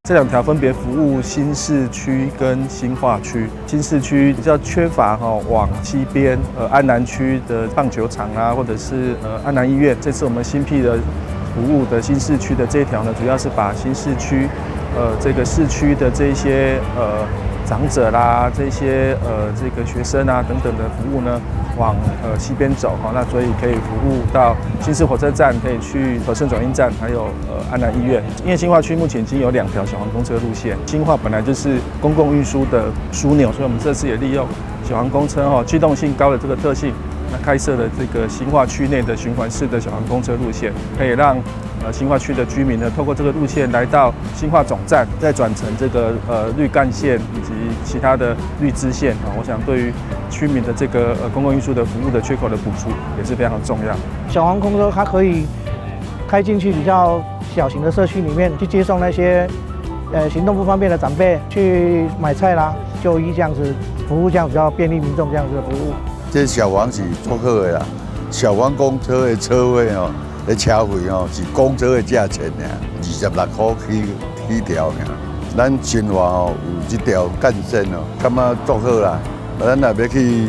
這兩條分別服務新市區跟新化區。新市區比較缺乏哈往西邊，安南區的棒球場啊，或者是安南醫院。這次我們新闢的服務的新市區的這一條呢，主要是把新市區，這個市區的這些長者啦，這些這個學生啊等等的服務呢，往西邊走哈，那所以可以服務到新市火車站，可以去和盛轉運站，還有安南醫院。因為新化區目前已經有兩條小黃公車路線，新化本來就是公共運輸的樞紐，所以我們這次也利用小黃公車哈機動性高的這個特性，那開設了這個新化區內的循環式的小黃公車路線，可以讓新化區的居民呢，透過這個路線來到新化總站，再轉乘這個綠幹線以及其他的綠支線啊。我想對於區民的這個公共運輸的服務的缺口的補足也是非常重要。小黃公車它可以開進去比較小型的社區裡面去接送那些行動不方便的長輩去買菜啦、就醫這樣子服務，這樣比較便利民眾這樣子的服務。這小黃是足好的啦，小黃公車的車費哦，的車費哦是公車的價錢爾，26塊起起條爾。咱新化哦有這條幹線哦，感覺足好啦。咱若欲去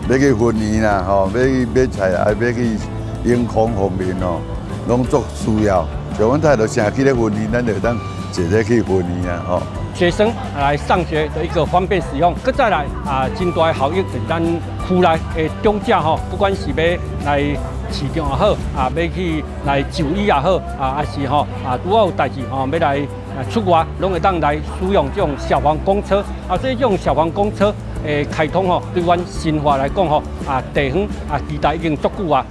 欲去分園啦，吼，欲去買菜，啊，欲去永康方面哦，攏足需要。像阮太太成去咧分園，咱就會當坐咧去分園啊，吼。學生來上學的一個方便使用，閣再來啊，真大的效益就是咱區內的長者吼，不管是欲來市場也好，啊，欲去來就醫也好，啊，抑是吼啊，拄好有代誌吼，欲來出外，攏會當來使用這種小黃公車。啊，所以這種小黃公車的開通吼，對阮新化來講吼，啊，地方啊，期待已經足久啊。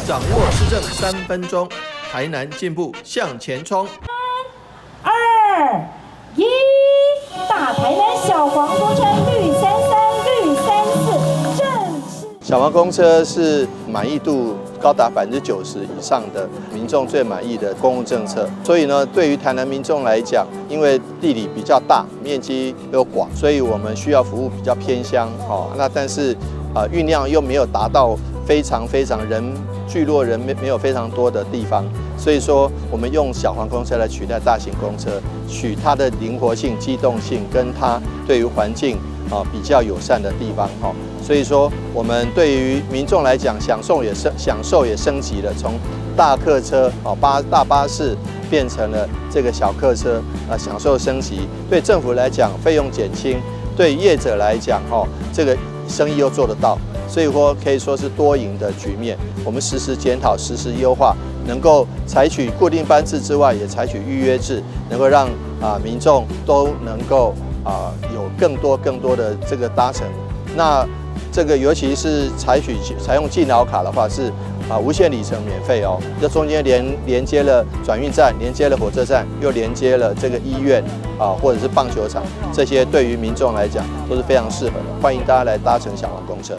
掌握市政3分鐘。台南進步向前衝！三、二、一，大台南小黃公車綠三三綠三四正式。小黃公車是滿意度高達90%以上的民眾最滿意的公共政策，所以呢，對於台南民眾來講，因為地理比較大，面積又廣，所以我們需要服務比較偏鄉哦。那但是啊，運量又沒有達到非常非常人聚落人沒有非常多的地方。所以說，我們用小黃公車來取代大型公車，取它的靈活性、機動性，跟它對於環境啊比較友善的地方哈。所以說，我們對於民眾來講，享受也升級了，從大客車哦大巴士變成了這個小客車，啊，享受升級。對政府來講，費用減輕；對業者來講，哈，這個生意又做得到。所以說，可以說是多贏的局面。我們實時檢討，實時優化。能夠採取固定班次之外，也採取預約制，能夠讓啊民眾都能夠啊有更多更多的這個搭乘。那這個尤其是採用敬老卡的話，是啊無限里程免費哦。這中間連接了轉運站，連接了火車站，又連接了這個醫院啊，或者是棒球場，這些對於民眾來講都是非常適合的。歡迎大家來搭乘小黃公車。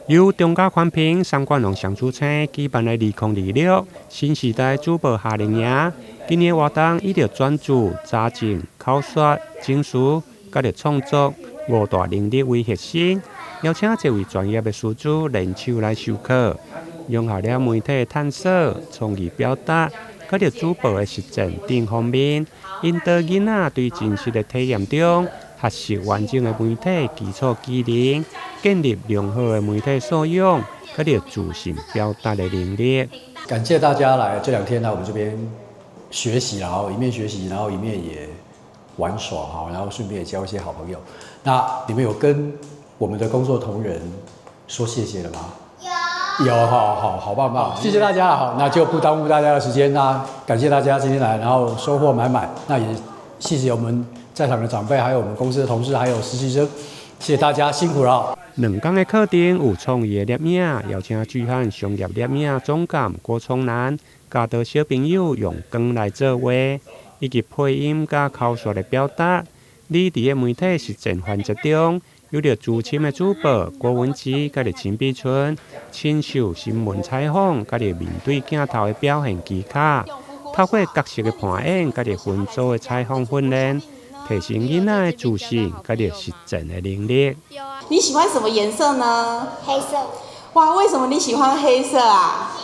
由中嘉寬頻、三冠龍上主星舉辦的2026新時代主播夏令營，今年活動以著專注、查證、口說、證詞、佮著創作五大能力為核心，邀請這位專業的師資聯手來授課，融合了媒體探索、創意表達、佮著主播的實踐等方面，引導囡仔對真實的體驗中學習完整的媒體基礎技能，建立良好的媒體素養，佮著自信表達的能力。感謝大家來這兩天來我們這邊學習，然後一面學習，然後一面也玩耍哈，然後順便也交一些好朋友。那你們有跟我們的工作同仁說謝謝了嗎？有，有，好好好棒棒，謝謝大家，好，那就不耽誤大家的時間啦，感謝大家今天來，然後收穫滿滿。那也謝謝我們在場的長輩，還有我們公司的同事，還有實習生，謝謝大家辛苦了。兩天的課程有創意的攝影，邀請巨漢商業攝影總監郭聰南教導小朋友用光來作畫，以及配音佮口說的表達。你佇个媒體實踐環節中，有著資深的主播郭文吉佮著陳碧春，親授新聞採訪佮著面對鏡頭的表現技巧。透過角色的扮演，佮著分組的採訪訓練，提升囡仔的自信，佮著實戰的能力。你喜歡什麼顏色呢？黑色。哇，為什麼你喜歡黑色啊？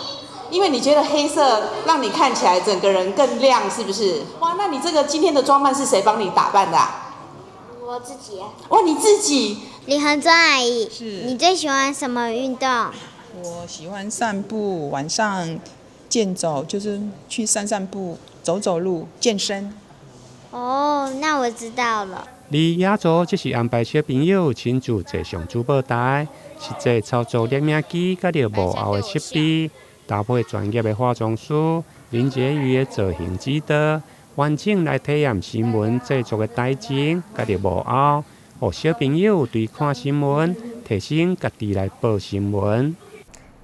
因為你覺得黑色讓你看起來整個人更亮，是不是？哇，那你這個今天的裝扮是誰幫你打扮的啊？我自己啊。哇，你自己？李恆忠阿姨，是。你最喜歡什麼運動？我喜歡散步，晚上健走，就是去散散步、走走路、健身。哦，那我知道了。而雅座則是安排小朋友親自坐上主播台，實際操作攝影機佮著幕後的設備，搭配專業的化妝師林婕妤的造型指導，完整來體驗新聞製作的台前佮著幕後，予小朋友對看新聞，提升家己來報新聞。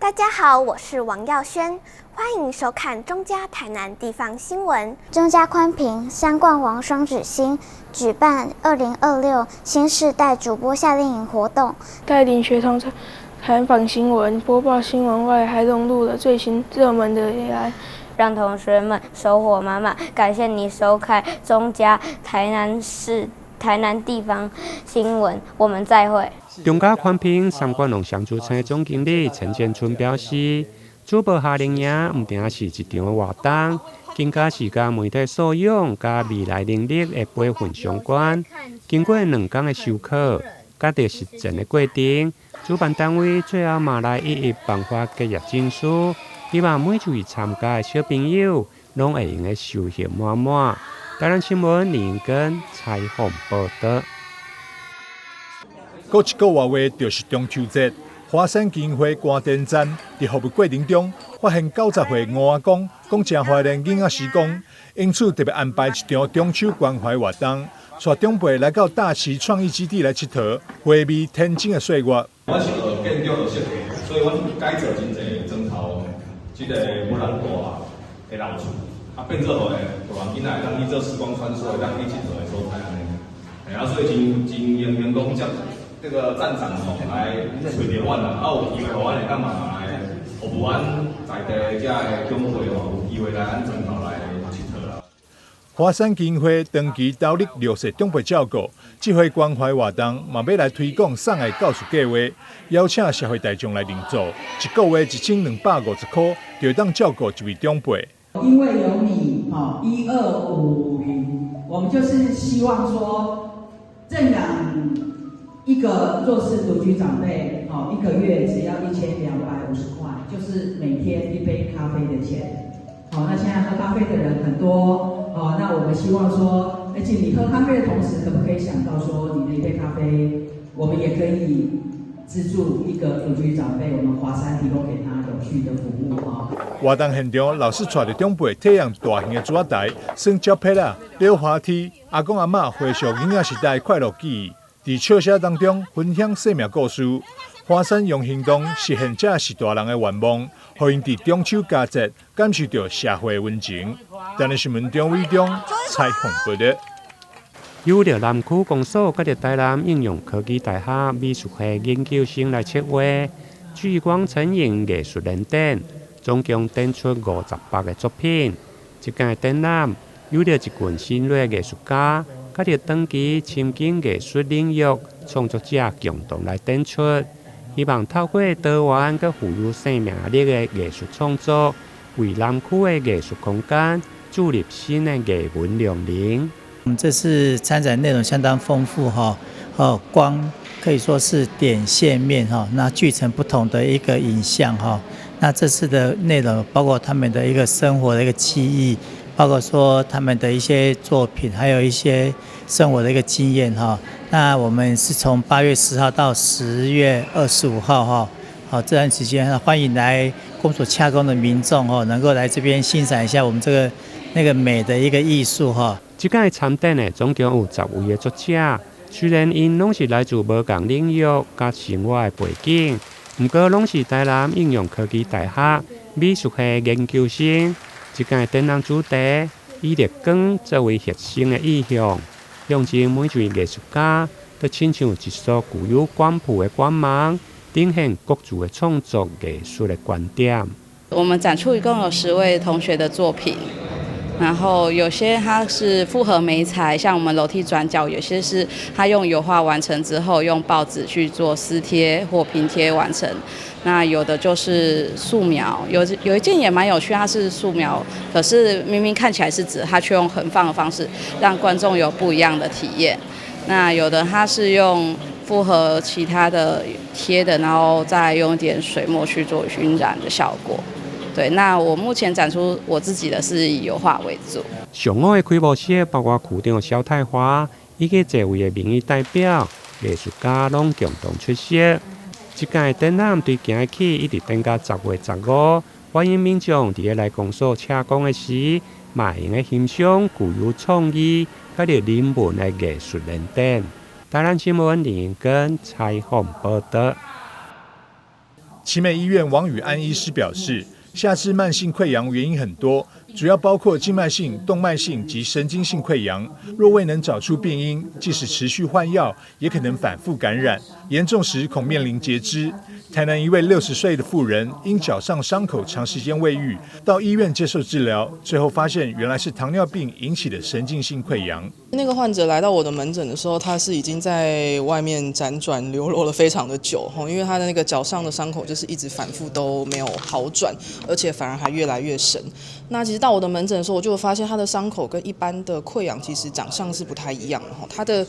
大家好，我是王耀軒，歡迎收看中嘉台南地方新聞。中嘉寬頻三冠王雙子星舉辦2026新世代主播夏令營活動，帶領學童採訪新聞、播報新聞外，還融入了最新熱門的 AI，讓同學們收穫滿滿。感謝你收看中嘉台南市台南地方新聞，我們再會。中嘉寬頻三冠王雙子星總經理陳建春表示，主播夏令營毋單是一場的活動，更加是佮媒體素養佮未來能力的培訓相關。經過兩工的授課，佮著實戰的過程，主辦單位最後嘛來一一頒發結業證書，希望每一位參加的小朋友攏會用得收穫滿滿。台南新聞林根採訪報道。過一個外月就是中秋節，華山基金會關電站佇服務過程中，發現90歲吳阿公講誠懷念囡仔時光，因此特別安排一場中秋關懷活動，帶長輩來到大旗創意基地來𨑨迌，回味天真的歲月。阮是學建築學設計，所以阮改造真濟磚頭，這個無人住的老厝，啊變做予大人囡仔會當去做時光穿梭，會當去𨑨迌的所在按呢。啊，所以真真榮幸講這。這個站長吼來揣著阮啦，啊有機會予阮會當嘛來服務阮在地的遮的長輩吼，有機會來咱磚頭來𨑨迌啦。華山基金會長期投入弱勢長輩照顧，這回關懷活動嘛欲來推廣送愛教育計劃，邀請社會大眾來認助，一個月1250箍，就會當照顧一位長輩。因為有你，吼1250，我們就是希望說認養一個弱勢獨居長輩，吼一個月只要1250塊，就是每天一杯咖啡的錢。好，那現在喝咖啡的人很多，哦，那我們希望說，而且你喝咖啡的同時，可不可以想到說，你的一杯咖啡，我們也可以資助一個獨居長輩，我們華山提供給他永續的服務，哈。活動現場，老師帶著長輩體驗大型的紙仔台、耍腳皮仔、溜滑梯，阿公阿嬤回想囡仔時代快樂記憶。佇笑聲當中分享生命故事，華山用行動實現這是大人的願望，予𪜶佇中秋佳節感受著社會溫情。台南新聞張偉中採訪報道。由著南區公所佮著台南應用科技大學美術系研究生來策劃聚光成影藝術聯展，總共展出58個作品。這屆展覽有著一群新銳藝術家，佮著長期深耕藝術領域創作者共同來展出，希望透過多元佮富有生命力的藝術創作，為南區的藝術空間注入新的藝文量能。我們這次參展內容相當豐富哈，哦，光可以說是點線面哈，那聚成不同的一個影像哈。那這次的內容包括他們的一個生活的一個記憶，包括說他們的一些作品，還有一些生活的一個經驗哈。那我們是從8月10號到10月25號哈，好這段時間歡迎來公所洽公的民眾哦，能夠來這邊欣賞一下我們這個那個美的一個藝術哈。這屆參展的總共有10位的作者，雖然𪜶攏是來自無仝領域佮生活的背景，毋過攏是台南應用科技大學美術系研究生。這屆展覽主題以著光作為核心的意象，象徵每一位藝術家都親像一束具有光譜的光芒，展現各自的創作藝術的觀點。我們展出一共有10位同學的作品。然後有些它是複合媒材，像我們樓梯轉角，有些是它用油畫完成之後，用報紙去做撕貼或拼貼完成。那有的就是素描，有一件也蠻有趣，它是素描，可是明明看起來是紙，它卻用橫放的方式，讓觀眾有不一樣的體驗。那有的它是用複合其他的貼的，然後再用一點水墨去做暈染的效果。對，那我目前展出我自己的是以油畫為主。上午的開幕式包括區長蕭泰華以及濟位的民意代表、藝術家攏共同出席。這屆展覽對今日起一直展到10月15，歡迎民眾佇咧來公所車公的時，嘛會用得欣賞具有創意、佮著人文的藝術聯展。台南新聞林英根採訪報導。奇美醫院王宇安醫師表示，下肢慢性潰瘍原因很多，主要包括靜脈性、動脈性及神經性潰瘍。若未能找出病因，即使持續換藥，也可能反覆感染，嚴重時恐面臨截肢。台南一位60歲的婦人因腳上傷口長時間未癒，到醫院接受治療，最後發現原來是糖尿病引起的神經性潰瘍。那個患者來到我的門診的時候，他是已經在外面輾轉流落了非常的久，因為他的那個腳上的傷口就是一直反覆都沒有好轉，而且反而還越來越深。那其實到我的門診的時候，我就發現他的傷口跟一般的潰瘍其實長相是不太一樣的，他的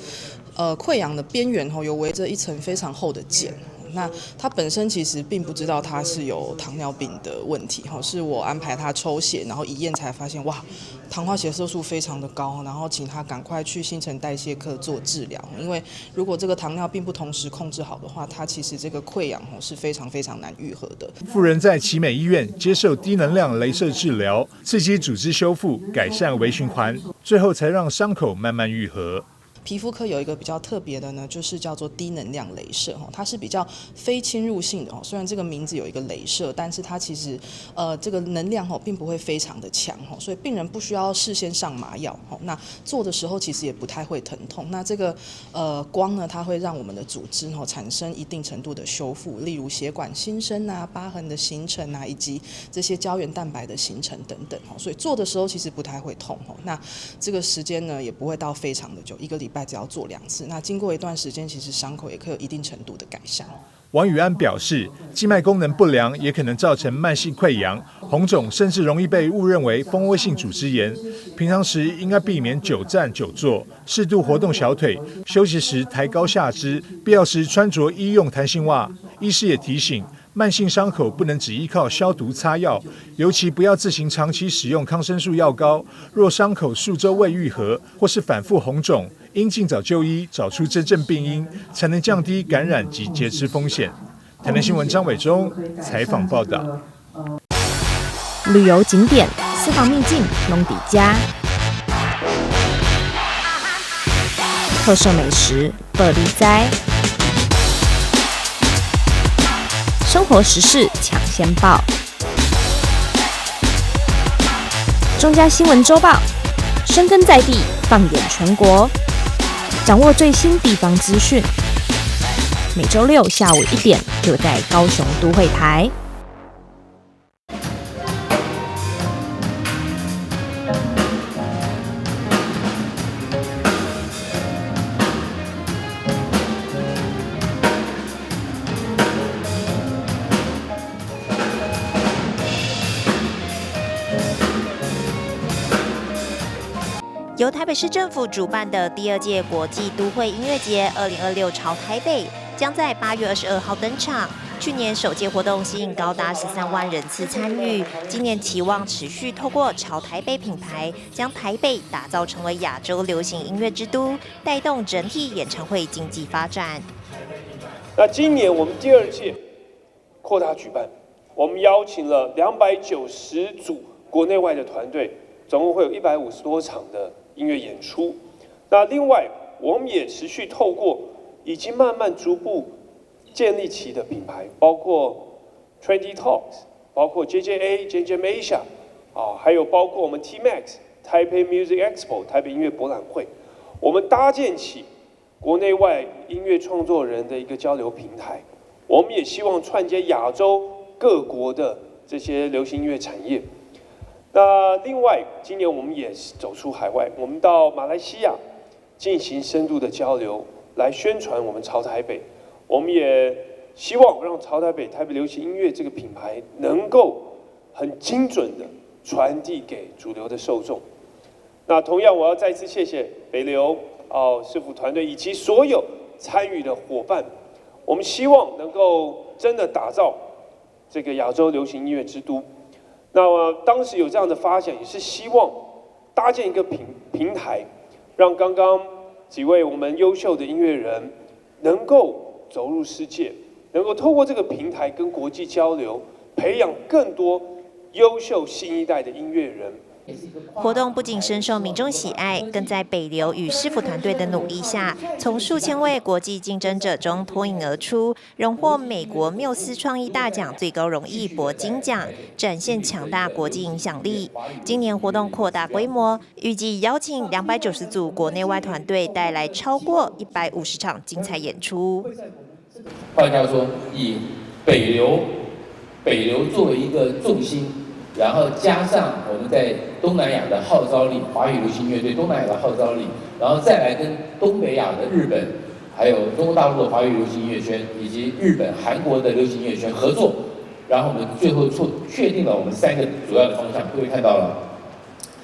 潰瘍的邊緣有圍着一層非常厚的繭。那他本身其實並不知道他是有糖尿病的問題，是我安排他抽血，然後一驗才發現，哇，糖化血色素非常的高，然後請他趕快去新陳代謝科做治療，因為如果這個糖尿病不同時控制好的話，他其實這個潰瘍是非常非常難愈合的。婦人在奇美醫院接受低能量雷射治療，刺激組織修復，改善微循環，最後才讓傷口慢慢愈合。皮膚科有一個比較特別的呢，就是叫做低能量雷射，它是比較非侵入性的。雖然這個名字有一個雷射，但是它其實這個能量並不會非常的強，所以病人不需要事先上麻藥，那做的時候其實也不太會疼痛。那這個光呢，它會讓我們的組織產生一定程度的修復，例如血管新生啊、疤痕的形成啊，以及這些膠原蛋白的形成等等，所以做的時候其實不太會痛。那這個時間呢也不會到非常的久，一個禮拜只要做2次，那經過一段時間，其實傷口也可以有一定程度的改善。王宇安表示，靜脈功能不良也可能造成慢性潰瘍、紅腫，甚至容易被誤認為蜂窩性組織炎。平常時應該避免久站久坐，適度活動小腿，休息時抬高下肢，必要時穿着醫用彈性襪。醫師也提醒，慢性傷口不能只依靠消毒擦藥，尤其不要自行長期使用抗生素藥膏。若傷口數週未愈合，或是反覆紅腫，應盡早就醫，找出真正病因，才能降低感染及截肢風險。台南新聞張偉忠採訪報道。旅遊景點、私房秘境、攏佇遮，特色美食報你知，生活時事搶先報，中嘉新聞週報，深耕在地，放眼全國。掌握最新地方資訊，每週六下午1點就在高雄都會台。由台北市政府主辦的第2屆國際都會音樂節2026潮台北將在8月22號登場。去年首屆活動吸引高達13萬人次參與，今年期望持續透過潮台北品牌，將台北打造成為亞洲流行音樂之都，帶動整體演唱會經濟發展。那今年我們第2屆擴大舉辦，我們邀請了290組國內外的團隊，總共會有150多場的音樂演出。那另外，我們也持續透過已經慢慢逐步建立起的品牌，包括 Trendy Talks，包括 JJA、JJ Asia，啊，還有包括我們 T-Max Taipei Music Expo 台北音樂博覽會，我們搭建起國內外音樂創作人的一個交流平台。我們也希望串接亞洲各國的這些流行音樂產業。那另外，今年我們也是走出海外，我們到馬來西亞進行深度的交流，來宣傳我們潮台北。我們也希望讓潮台北、台北流行音樂這個品牌能夠很精準的傳遞給主流的受眾。那同樣，我要再次謝謝北流哦市府團隊以及所有參與的夥伴。我們希望能夠真的打造這個亞洲流行音樂之都。那麼當時有這樣的發想，也是希望搭建一個平台，讓剛剛幾位我們優秀的音樂人能夠走入世界，能夠透過這個平台跟國際交流，培養更多優秀新一代的音樂人。活動不僅深受民眾喜愛，更在北流與市府團隊的努力下，從數千位國際競爭者中脫穎而出，榮獲美國繆斯創意大獎最高榮譽鉑金獎，展現強大國際影響力。今年活動擴大規模，預計邀請290組國內外團隊，帶來超過150場精彩演出。換句話說，以北流作為一個重心。然後加上我們在東南亞的號召力，華語流行音樂對東南亞的號召力，然後再來跟東北亞的日本，還有中國大陸的華語流行音樂圈，以及日本、韓國的流行音樂圈合作，然後我們最後確定了我們三個主要的方向。各位看到了，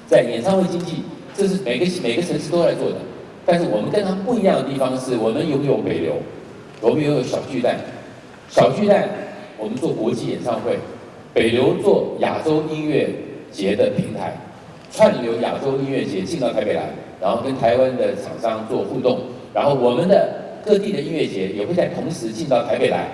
在演唱會經濟，這是每個城市都在做的，但是我們跟他們不一樣的地方是，我們擁有北流，我們擁有小巨蛋，小巨蛋我們做國際演唱會。北流做亞洲音樂節的平台，串流亞洲音樂節進到台北來，然後跟台灣的廠商做互動，然後我們的各地的音樂節也會在同時進到台北來。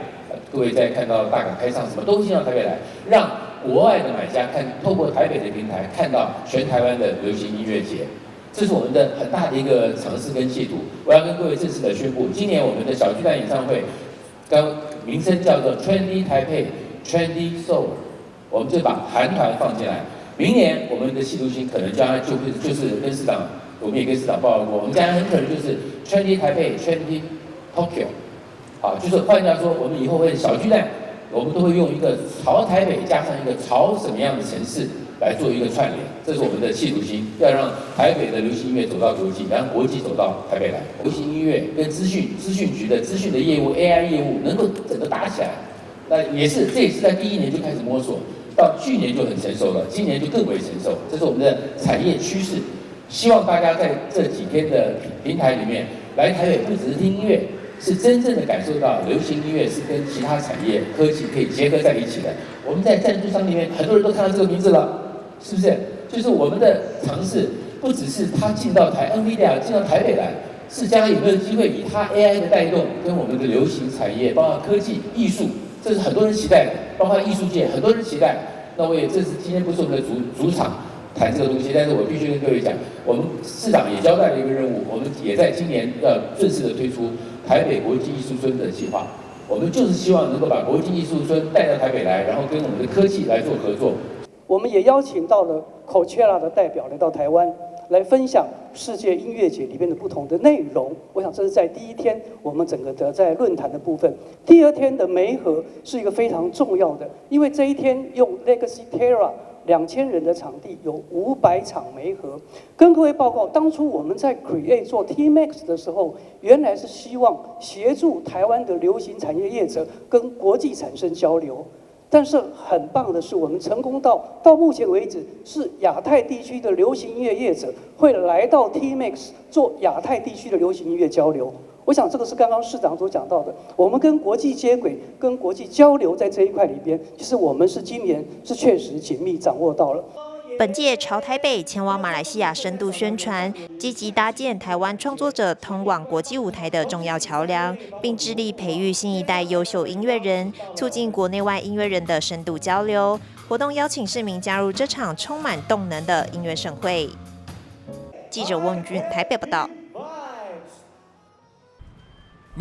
各位在看到大港開唱什麼都進到台北來，讓國外的買家看，透過台北的平台看到全台灣的流行音樂節，這是我們的很大的一個嘗試跟企圖。我要跟各位正式的宣布，今年我們的小巨蛋演唱會，剛名稱叫做 Trendy Taipei Trendy Seoul。我們就把韓團放進來，明年我們的企圖心可能將來就會就是跟市長，我們也跟市長報告過，我們將來很可能就是 Trendy Taipei Trendy Tokyo，好，就是換句話說，我們以後會小巨蛋，我們都會用一個潮台北加上一個潮什麼樣的城市來做一個串聯，這是我們的企圖心，要讓台北的流行音樂走到國際，讓國際走到台北來。流行音樂跟資訊局的資訊的業務 AI 業務能夠整個打起來，那也是這也是在第一年就開始摸索。到去年就很成熟了，今年就更為成熟，這是我們的產業趨勢。希望大家在這幾天的平台裡面來台北，不只是聽音樂，是真正的感受到流行音樂是跟其他產業科技可以結合在一起的。我們在贊助商裡面，很多人都看到這個名字了，是不是？就是我們的嘗試，不只是他進到台 NVIDIA 進到台北來，是將來有沒有機會以他 AI 的帶動，跟我們的流行產業，包括科技、藝術。這是很多人期待的，包括藝術界很多人期待。那我也這是今天不是我們的主場談這個東西，但是我必須跟各位講，我們市長也交代了一個任務，我們也在今年要正式的推出台北國際藝術村的計劃。我們就是希望能夠把國際藝術村帶到台北來，然後跟我們的科技來做合作。我們也邀請到了 Coachella 的代表來到台灣，來分享世界音樂節裡面的不同的內容。我想這是在第一天我們整個的在論壇的部分。第二天的媒合是一個非常重要的，因為這一天用 Legacy Terra 2000人的場地有500場媒合。跟各位報告，當初我們在 create 做 T-Max 的時候，原來是希望協助台灣的流行產業業者跟國際產生交流。但是很棒的是，我們成功到目前為止，是亞太地區的流行音樂業者會來到 T-Max 做亞太地區的流行音樂交流。我想這個是剛剛市長所講到的，我們跟國際接軌、跟國際交流，在這一塊裡邊，其實我們是今年是確實緊密掌握到了。本屆潮台北前往馬來西亞深度宣傳，積極搭建台灣創作者通往國際舞台的重要橋梁，並致力培育新一代優秀音樂人，促進國內外音樂人的深度交流。活動邀請市民加入這場充滿動能的音樂盛會。記者翁俊台北報道。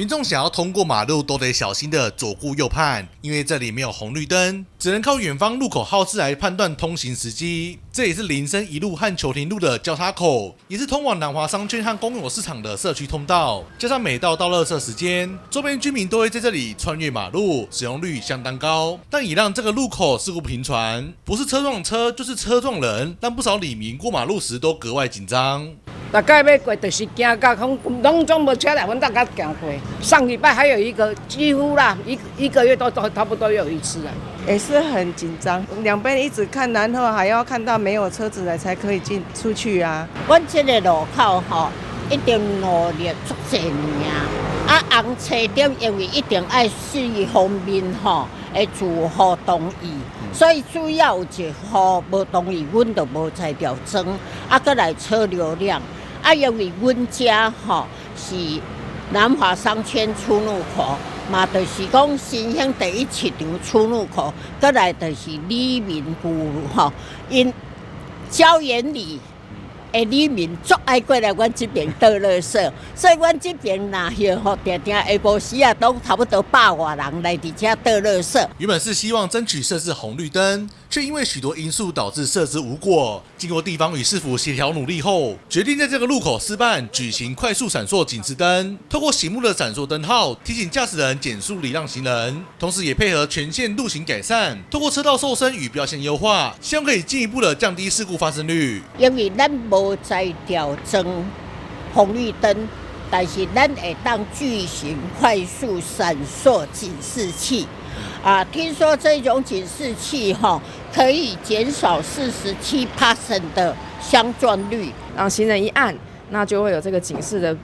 民眾想要通過馬路都得小心的左顧右盼，因為這裡沒有紅綠燈，只能靠遠方路口號誌來判斷通行時機。這裡是林森一路和裘庭路的交叉口，也是通往南華商圈和公有市場的社區通道。加上每到倒垃圾時間，周邊居民都會在這裡穿越馬路，使用率相當高。但也讓這個路口事故頻傳，不是車撞車就是車撞人，讓不少里民過馬路時都格外緊張。大概欲過就是驚到講攏總無車來，阮大家行過。上禮拜還有一個，幾乎啦，一個月都差不多有一次啊。也是很緊張，兩邊一直看，然後還要看到沒有車子來才可以進出去啊。阮這個路口吼，一定努力足濟年啊。啊，紅車點因為一定愛四方面吼，會住戶同意，所以主要有一戶無同意，阮就無材料裝。啊，閣來車流量。啊，因為阮遮吼是南華商圈出入口，嘛就是講新興第一市場出入口，閣來就是里民區吼，𪜶礁岩里的里民足愛過來阮這邊倒垃圾，所以阮這邊若歇吼，定定下晡時啊，都差不多百外人來佇遮倒垃圾。原本是希望爭取設置紅綠燈，卻因為許多因素導致設置無果。經過地方與市府協調努力後，決定在這個路口試辦舉行快速閃爍警示燈，透過醒目的閃爍燈號提醒駕駛人減速禮讓行人，同時也配合全線路行改善，透過車道瘦身與標線優化，希望可以進一步的降低事故發生率。因為咱無材料裝紅綠燈，但是咱會當舉行快速閃爍警示器。啊，聽說這種警示器哈，可以減少47% 的相撞率。讓行人一按，那就會有這個警示的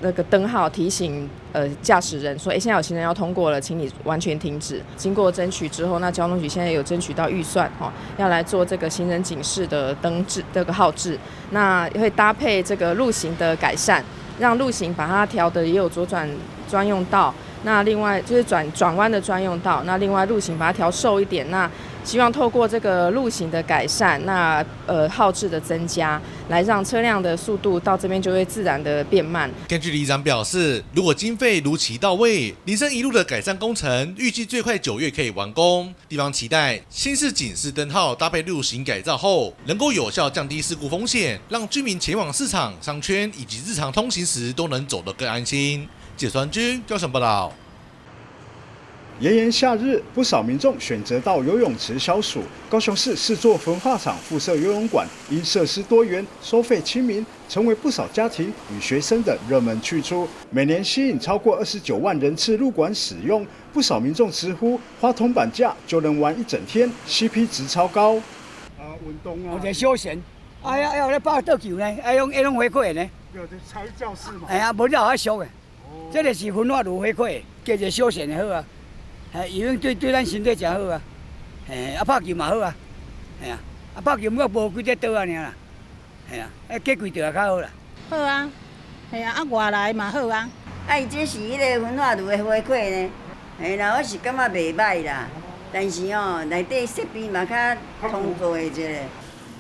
那個燈號提醒駕駛人說，哎，現在有行人要通過了，請你完全停止。經過爭取之後，那交通局現在有爭取到預算，哈，要來做這個行人警示的燈制這個號誌，那會搭配這個路型的改善，讓路型把它調得也有左轉專用道。那另外就是轉彎的專用道，那另外路型把它調瘦一點，那希望透過這個路型的改善，那號誌的增加，來讓車輛的速度到這邊就會自然的變慢。根據里長表示，如果經費如期到位，林森一路的改善工程預計最快9月可以完工。地方期待新式警示燈號搭配路型改造後，能夠有效降低事故風險，讓居民前往市場、商圈以及日常通行時都能走得更安心。解川軍高雄報道。炎炎夏日，不少民眾選擇到游泳池消暑。高雄市四座焚化廠附設游泳館，因設施多元、收費親民，成為不少家庭與學生的熱門去處。每年吸引超過29萬人次入館使用，不少民眾直呼花銅板價就能玩一整天，CP 值超高。啊，運動啊，或者休閒。哎呀，哎，咧拍桌球呢，哎，攏哎攏回饋呢。有的才藝教室嘛。哎呀，無了較俗的，這個是焚化爐回饋，加一個休閒的好啊。哎，游泳對咱身體誠好啊。嘿，啊拍球嘛好啊。嘿啊，啊拍球毋過無幾隻桌仔爾啦。嘿啊，啊加幾桌也較好啦。好啊，嘿啊，啊外來嘛好啊。啊，伊這是彼個焚化爐的回饋呢。嘿啦，我是感覺袂䆀啦，但是吼內底設備嘛較通過的一個。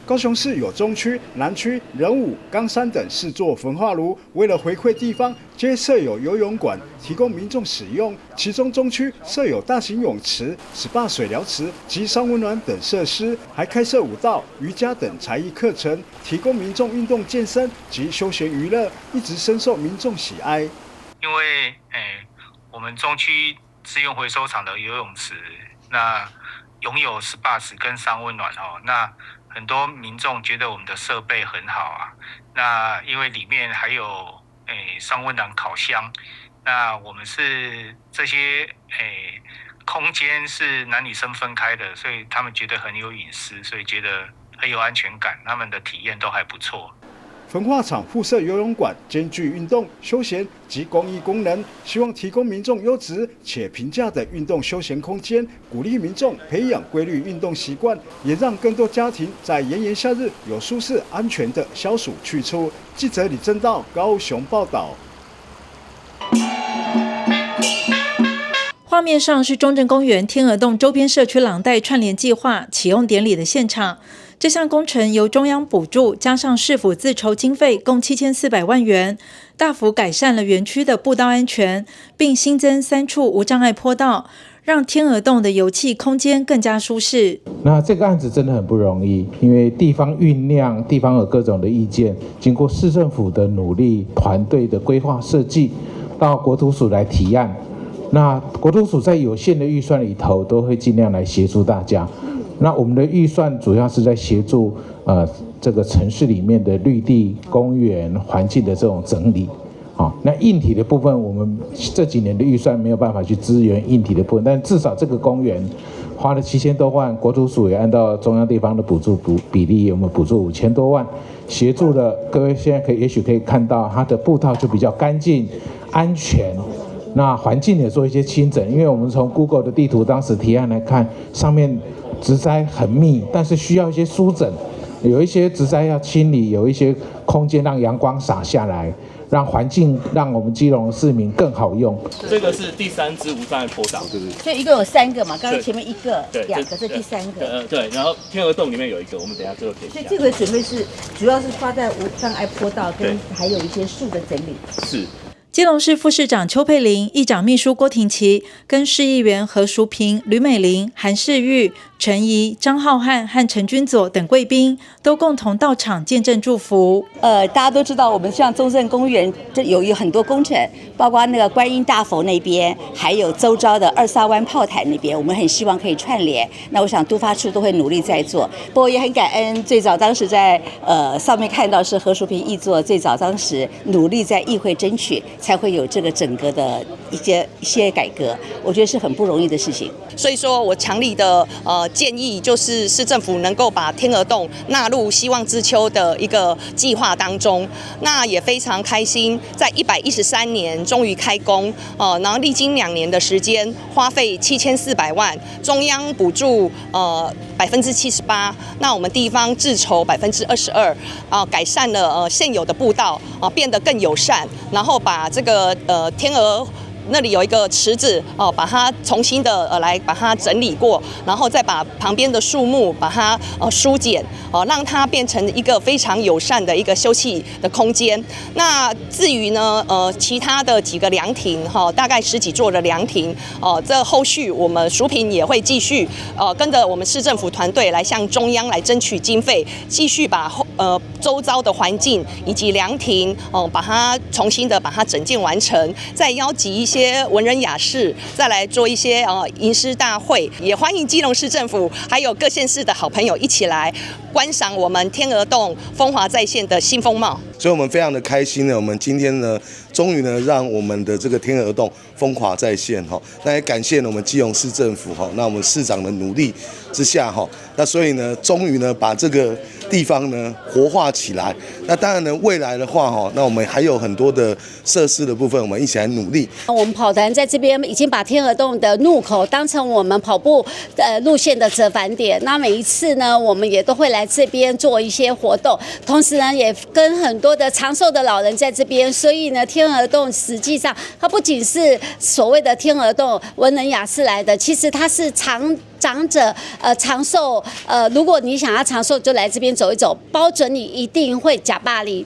高雄市有中區、南區、仁武、岡山等4座焚化爐，為了回饋地方，皆設有游泳館，提供民眾使用。其中中區設有大型泳池、SPA 水療池及桑溫暖等設施，還開設舞蹈、瑜伽等才藝課程，提供民眾運動健身及休閒娛樂，一直深受民眾喜愛。因為，我們中區資源回收廠的游泳池，那擁有 SPA 池跟桑溫暖哦，那很多民眾覺得我們的設備很好啊，那因為裡面還有桑溫暖烤箱，那我們是這些空間是男女生分開的，所以他們覺得很有隱私，所以覺得很有安全感，他們的體驗都還不錯。焚化廠附設游泳館，兼具運動、休閒及公益功能，希望提供民眾優質且平價的運動休閒空間，鼓勵民眾培養規律運動習慣，也讓更多家庭在炎炎夏日有舒適安全的消暑去處。記者李正道高雄報道。畫面上是中正公園天鵝洞周邊社區廊帶串聯計劃啟用典禮的現場。這項工程由中央補助，加上市府自籌經費，共7400萬元，大幅改善了園區的步道安全，並新增三處無障礙坡道，讓天鵝洞的遊憩空間更加舒適。那這個案子真的很不容易，因為地方醞釀，地方有各種的意見，經過市政府的努力，團隊的規劃設計，到國土署來提案。那國土署在有限的預算裡頭，都會盡量來協助大家。那我們的預算主要是在協助這個城市裡面的綠地、公園環境的這種整理。好，那硬體的部分，我們這幾年的預算沒有辦法去支援硬體的部分，但至少這個公園花了7000多萬，國土署也按照中央地方的補助補比例，我們補助5000多萬，協助了各位現在可以也許可以看到它的步道就比較乾淨、安全。那環境也做一些清整，因為我們從 Google 的地圖當時提案來看，上面植栽很密，但是需要一些疏整，有一些植栽要清理，有一些空間讓陽光灑下來，讓環境讓我們基隆市民更好用。這個是第三支無障礙坡道，對不對？所以一共有三個嘛，剛剛前面一個、兩個，這第三個。對，然後天鵝洞裡面有一個，我們等下最後可以。所以這個準備是主要是花在無障礙坡道跟還有一些樹的整理。是。基隆市副市長邱佩玲、議長秘書郭婷琪，跟市議員何淑萍、呂美玲、韓世玉、陳怡、張浩瀚和陳君佐等貴賓都共同到場見證祝福。大家都知道，我們像中正公園這有很多工程，包括那個觀音大佛那邊，還有周遭的二沙灣炮台那邊，我們很希望可以串聯。那我想都發處都會努力在做。不過也很感恩，最早當時在上面看到是何淑萍議座，最早當時努力在議會爭取，才會有這個整個的一些改革，我覺得是很不容易的事情。所以說我強力的建議，就是市政府能夠把天鵝洞納入希望之丘的一個計劃當中。那也非常開心，在113年終於開工，然後歷經2年的時間，花費7400萬，中央補助78%，那我們地方自籌22%，啊，改善了現有的步道，啊，變得更友善，然後把這個天鵝那裡有一個池子哦，把它重新的來把它整理過，然後再把旁邊的樹木把它疏剪哦，讓它變成一個非常友善的一個休憩的空間。那至於呢其他的幾個涼亭哈，大概十幾座的涼亭哦，這後續我們淑萍也會繼續跟着我們市政府團隊來向中央來爭取經費，繼續把後周遭的環境以及涼亭哦，把它重新的把它整建完成，再邀集一些文人雅士，再來做一些吟詩大會，也歡迎基隆市政府還有各縣市的好朋友一起來觀賞我們天鵝洞風華再現的新風貌。所以我們非常的開心呢，我們今天呢，終於呢，讓我們的這個天鵝洞風華再現哈。那也感謝呢我們基隆市政府哈，那我們市長的努力之下哈，那所以呢，終於呢把這個地方呢活化起來。那當然呢，未來的話哈，那我們還有很多的設施的部分，我們一起來努力。我們跑團在這邊已經把天鵝洞的入口當成我們跑步路線的折返點。那每一次呢，我們也都會來這邊做一些活動，同時呢，也跟很多的長壽的老人在這邊。所以呢，天鵝洞實際上它不僅是所謂的天鵝洞文人雅士來的，其實它是長者長壽如果你想要長壽，就來這邊走一走，包準你一定會呷飽膩。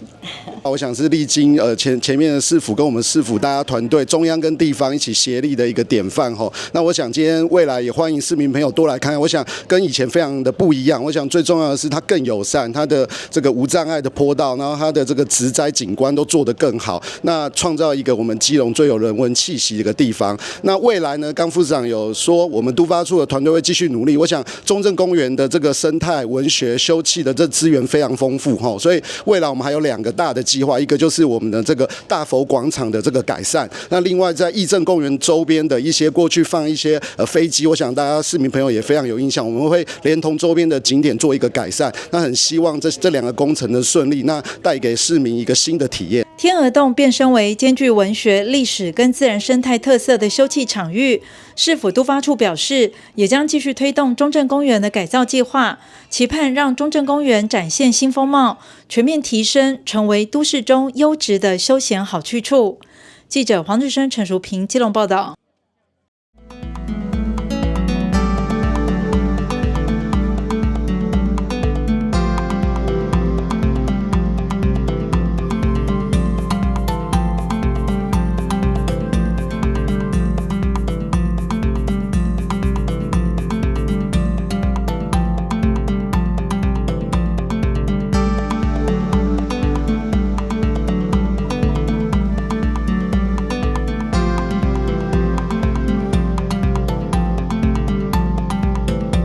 我想是歷經前面的市府跟我們市府大家團隊，中央跟地方一起協力的一個典範吼。那我想今天未來也歡迎市民朋友多來看看。我想跟以前非常的不一樣。我想最重要的是它更友善，它的這個無障礙的坡道，然後它的這個植栽景觀都做得更好。那創造一個我們基隆最有人文氣息的一個地方。那未來呢？剛副市長有說，我們都發處的團隊會繼續努力。我想中正公園的這個生態、文學、休憩的這資源非常豐富吼，所以未來我們還有兩個大的計劃，一個就是我們的這個大佛廣場的這個改善，那另外在議政公園周邊的一些過去放一些飛機，我想大家市民朋友也非常有印象，我們會連同周邊的景點做一個改善。那很希望這兩個工程的順利，那帶給市民一個新的體驗。天鵝洞變身為兼具文學、歷史跟自然生態特色的休憩場域。市府都發處表示，也將繼續推動中正公園的改造計劃，期盼讓中正公園展現新風貌，全面提升，成為都市中優質的休閒好去處。記者黃志生、陳淑平基隆報道。